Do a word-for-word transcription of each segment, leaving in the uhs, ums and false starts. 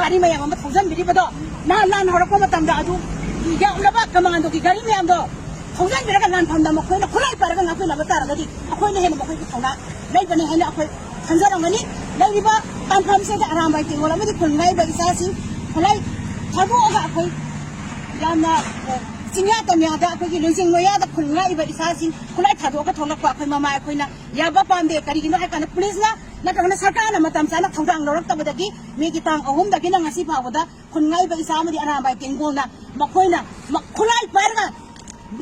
ꯒꯥꯔꯤ ꯃꯌꯥꯝ ꯑꯃ ꯊꯧꯖꯟꯕꯤꯔꯤꯕꯗꯣ, ꯅꯍꯥꯟ ꯂꯥꯟ ꯍꯧꯔꯛꯄ ꯃꯇꯝꯗ ꯑꯗꯨ ꯌꯥꯎꯅꯕ ꯀꯃꯥꯟꯗꯣꯒꯤ ꯒꯥꯔꯤ ꯃꯌꯥꯝꯗꯣ ꯊꯧꯖꯟꯕꯤꯔꯒ ꯂꯥꯟꯐꯝꯗ ꯃꯈꯣꯏꯅ ꯈꯨꯠꯂꯥꯏ ꯄꯥꯏꯔꯒ ꯉꯥꯛꯄꯤꯅꯕ ꯇꯥꯔꯒꯗꯤ ꯑꯩꯈꯣꯏꯅ ꯍꯦꯟꯅ ꯃꯈꯣꯏꯒꯤ ꯊꯧꯅꯥ ꯂꯩꯕꯅꯤ ꯍꯥꯏꯅ ꯑꯩꯈꯣꯏ ꯈꯟꯖꯔꯝꯒꯅꯤ꯫ ꯂꯩꯔꯤꯕ ꯇꯥꯟꯐꯝꯁꯤꯗ ꯑꯔꯥꯝꯕꯥꯏ ꯇꯦꯡꯒꯣꯜ ꯑꯃꯗꯤ ꯈꯨꯟ ꯉꯥꯛꯏꯕ ꯏꯆꯥꯁꯤꯡ ꯈꯨꯠꯂꯥꯏ ꯊꯥꯗꯣꯛꯑꯒ ꯑꯩꯈꯣꯏ ꯌꯥꯝꯅ, ꯑ, ꯆꯤꯡꯌꯥ ꯇꯝꯌꯥꯗ ꯑꯩꯈꯣꯏꯒꯤ ꯂꯣꯏꯖꯤꯡ ꯂꯣꯏꯌꯥꯗ ꯈꯨꯟ ꯉꯥꯛꯏꯕ ꯏꯆꯥꯁꯤꯡ ꯈꯨꯠꯂꯥꯏ ꯊꯥꯗꯣꯛꯑꯒ ꯊꯣꯛꯂꯛꯄ ꯑꯩꯈꯣꯏ ꯃꯃꯥ ꯑꯩꯈꯣꯏꯅ ꯌꯥꯕ ꯄꯥꯝꯗꯦ꯫ ꯀꯔꯤꯒꯤꯅꯣ ꯍꯥꯏ ꯀꯥꯟꯗ ꯄꯨꯂꯤꯁꯅ ꯅꯠꯇ꯭ꯔꯒꯅ ꯁꯔꯀꯥꯔꯅ ꯃꯇꯝ ꯆꯥꯅ ꯊꯧꯗꯥꯡ ꯂꯧꯔꯛꯇꯕꯗꯒꯤ ꯃꯦꯒꯤ ꯇꯥꯡ ꯑꯍꯨꯝꯗꯒꯤꯅ ꯉꯁꯤ ꯐꯥꯎꯕꯗ ꯈꯨꯟ ꯉꯥꯛꯏꯕ ꯏꯆꯥ ꯑꯃꯗꯤ ꯑꯔꯥꯝꯕꯥꯏ ꯇꯦꯡꯒꯣꯜꯅ ꯃꯈꯣꯏꯅ ꯃ-, ꯈꯨꯠꯂꯥꯏ ꯄꯥꯏꯔꯒ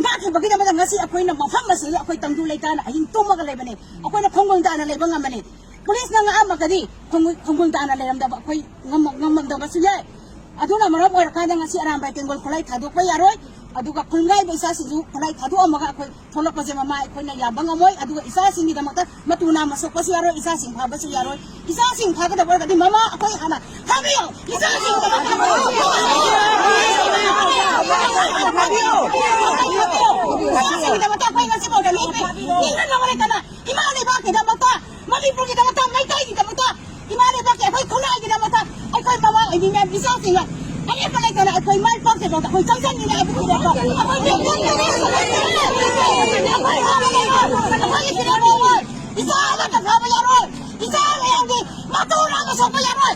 ꯉꯥꯛꯈꯤꯕꯒꯤꯗꯃꯛꯇ ꯉꯁꯤ ꯑꯩꯈꯣꯏꯅ ꯃꯐꯝ ꯑꯁꯤꯗ ꯑꯩꯈꯣꯏ ꯇꯪꯗꯨ ꯂꯩꯇꯥꯅ ꯑꯍꯤꯡ ꯇꯨꯝꯃꯒ ꯂꯩꯕꯅꯦ꯫ ꯑꯩꯈꯣꯏꯅ ꯈꯣꯡꯒꯨꯜ ꯇꯥꯅ ꯂꯩꯕ ꯉꯝꯕꯅꯦ꯫ ꯄꯨꯂꯤꯁꯅ ꯉꯥꯛꯑꯝꯃꯒꯗꯤ ꯈꯣꯡꯒꯨꯜ, ꯈꯣꯡꯒꯨꯜ ꯇꯥꯅ ꯂꯩꯔꯝꯗꯕ ꯑꯩꯈꯣꯏ ꯉꯝꯃ-, ꯉꯝꯃꯝꯗꯕꯁꯨ ꯌꯥꯏ꯫ ꯑꯗꯨꯅ ꯃꯔꯝ ꯑꯣꯏꯔꯀꯥꯟꯗ ꯉꯁꯤ ꯑꯔꯥꯝꯕꯥꯏ ꯇꯦꯡꯒꯣꯜ ꯈꯨꯠꯂꯥꯏ ꯊꯥꯗꯣꯛꯄ ꯌꯥꯔꯣꯏ꯫ ꯑꯗꯨꯒ ꯈꯨꯟ ꯉꯥꯛꯏꯕ ꯏꯆꯥꯁꯤꯡꯁꯨ ꯈꯨꯠꯂꯥꯏ ꯊꯥꯗꯣꯛꯑꯝꯃꯒ ꯑꯩꯈꯣꯏ ꯊꯣꯛꯂꯛꯄꯁꯦ ꯃꯃꯥ ꯑꯩꯈꯣꯏꯅ ꯌꯥꯕ ꯉꯝꯃꯣꯏ꯫ ꯑꯗꯨꯒ ꯏꯆꯥꯁꯤꯡꯒꯤꯗꯃꯛꯇ ꯃꯇꯨ ꯅꯥꯝꯃ ꯁꯣꯛꯄꯁꯨ ꯌꯥꯔꯣꯏ, ꯏꯆꯥꯁꯤꯡ ꯐꯥꯕꯁꯨ ꯌꯥꯔꯣꯏ꯫ ꯏꯆꯥꯁꯤꯡ ꯐꯥꯒꯗꯕ ꯑꯣꯏꯔꯒꯗꯤ ꯃꯃꯥ ꯑꯩꯈꯣꯏ ꯍꯥꯟꯅ ꯊꯥꯕꯤꯌꯨ꯫ ꯏꯆꯥꯁꯤꯡꯒꯤꯗꯃꯛꯇ ꯏꯆꯥꯁꯤꯡꯒꯤꯗꯃꯛꯇ ꯑꯩꯈꯣꯏ ꯉꯁꯤꯐꯥꯎꯗ ꯂꯦꯞꯄꯤ꯫ ꯅꯤꯡꯍꯟꯅꯕ ꯂꯩꯇꯅ ꯏꯃꯥ ꯂꯩꯕꯥꯛꯀꯤꯗꯃꯛꯇ, ꯃꯅꯤꯄꯨꯔꯒꯤꯗꯃꯛꯇ, ꯃꯩꯇꯩꯒꯤꯗꯃꯛꯇ, ꯏꯃꯥ ꯂꯩꯕꯥꯛꯀꯤ ꯑꯩꯈꯣꯏ ꯈꯨꯟꯅꯥꯏꯒꯤꯗꯃꯛꯇ ꯑꯩꯈꯣꯏ ꯃꯃꯥ ꯑꯣꯏꯕꯤ ꯃꯌꯥꯝ ꯏꯆꯥꯁꯤꯡꯅ ꯑꯔꯦꯞꯄ ꯂꯩꯇꯅ ꯑꯩꯈꯣꯏ ꯃꯥꯏ ꯄꯥꯛꯇ꯭ꯔꯤꯐꯥꯎꯗ ꯑꯩꯈꯣꯏ ꯆꯪꯁꯤꯟꯒꯅꯤ ꯍꯥꯏꯕꯒꯤ ꯋꯥꯐꯝ ꯑꯩꯈꯣꯏ ꯃꯌꯥꯝ ꯑꯩꯈꯣꯏꯒꯤ ꯐꯤꯔꯦꯞ ꯑꯣꯏ꯫ ꯏꯆꯥ ꯑꯃꯠꯇ ꯐꯥꯕ ꯌꯥꯔꯣꯏ꯫ ꯏꯆꯥ ꯃꯌꯥꯝꯒꯤ ꯃꯇꯨ ꯅꯥꯝꯃ ꯁꯣꯛꯄ ꯌꯥꯔꯣꯏ꯫